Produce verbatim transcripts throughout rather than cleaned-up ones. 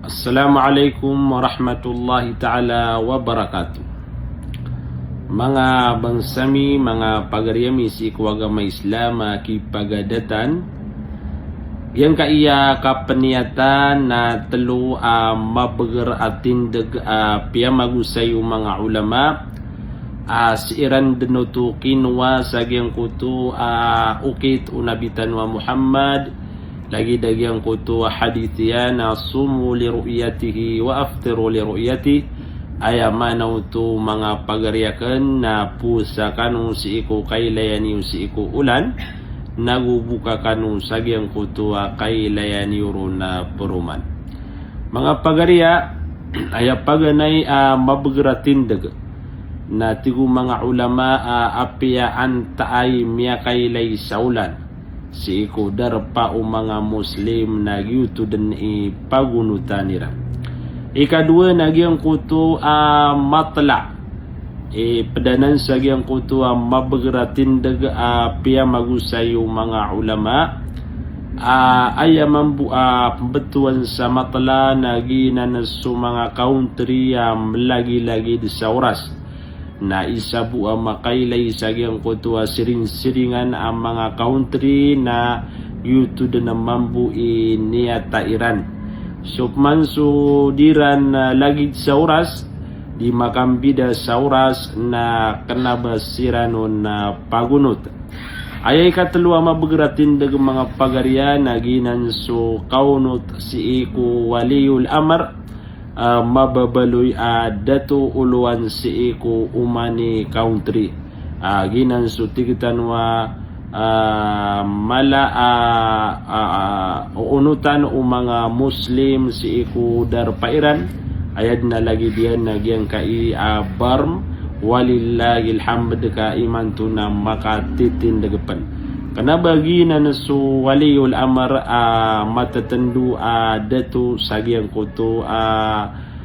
Assalamu alaikum warahmatullahi ta'ala wabarakatuh. Manga bangsa mi, manga pagari ami sii ko agama Islam a kipagadatan, giyangkai a kapeniyatan na telo a mabeger a tindeg a piyamagosay o manga ulama a sii ran den oto kinowa sa giyangkoto a okit o Nabi tano a Muhammad, lagid a giyangkoto a hadith iyan a sumu li ru'yatihi wa aftiru li ru'yatihi. Aya maana oto, manga pagari aken, na powasa kano sii ko kailaya niyo sii ko olan, nago boka kano sa giyangkoto a kailaya niyo ron a peroman. Manga pagari a, aya paganay a mabeger a tindeg na tig o manga ulama a apiya antaa i miyakailay sa olan sii ko darpa o manga Muslim na giyoto den i pagonotan iran. Ikadowa na giyangkoto a matla, i ped anan sa giyangkoto a mabeger a tindeg a piyamagosay o manga ulama a aya mambo a pembetowan sa matla na giyanan so manga country a melagilagid sa oras. Na isa bo a makailay sa giyangkoto a siringsiringan a manga country na giyoto den a mambo i niyata iran. So peman so di ran, ah, lagid sa oras, di makambida sa oras na kena ba siran on a pagonot. Aya ikatelo a mabeger a tindeg, manga pagari a, na giyanan so kaonot sii ko waliyul amr, ah, mababaloy a dato olowan sii ko oman i country. Ah, giyanan so tig tano a, ah, mala a, ah, ah, oonotan o manga Muslim sii ko darpa iran. Aya den a lagid iyan na giyangkai a barm, walillahil hamd, ka imanto na makatitindeg pen. Kena ba giyanan so waliyul amr a matetendo a dato sa giyangkoto a,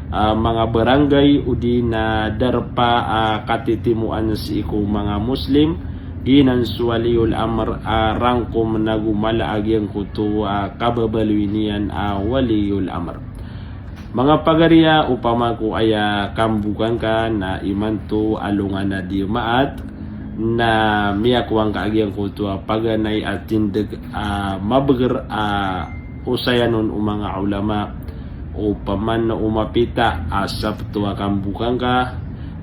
ah, manga barangay odi na darpa a katitimoan sii ko manga Muslim. Giyanan so waliyul amr a rangkom nago mala a giyangkoto a kababaloy niyan a waliyul amr. Manga pagari a, opama ko aya kambokan ka na imanto alongan a di maat, na miyakowa ngka a giyangkoto a paganay a tindeg a mabeger a osayan on o manga ulama, opama na o mapita a Sabto a kambokan ka,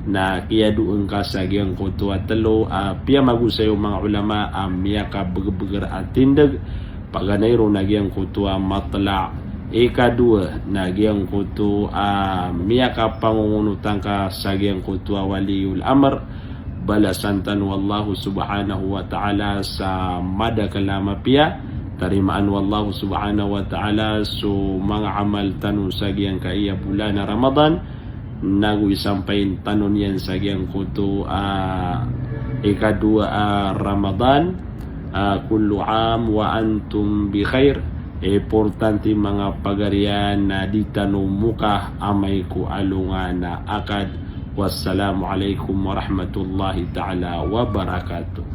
na kiyadoen ka sa giyangkoto a telo a piyamagosay o manga ulama a miyakabegerbeger a tindeg. Paganay ron na giyangkoto a matla. Ikadowa na giyangkoto a miyakapangongonotan ka sa giyangkoto a waliyul amr. Balasan tano o Allah subhanahu wa ta'ala sa madakel a mapiya. Tarimaan o Allah subhanahu wa ta'ala so manga amal tano sa giyangkai a bolan a Ramadan. Nago isampay tano niyan sa giyangkoto a ikadowa a Ramadan, a kullu am wa antum bi khair. Importante, manga pagari a, na di tano moka amay ko alongan a akad. Wassalamu alaikum warahmatullahi ta'ala wabarakatuh.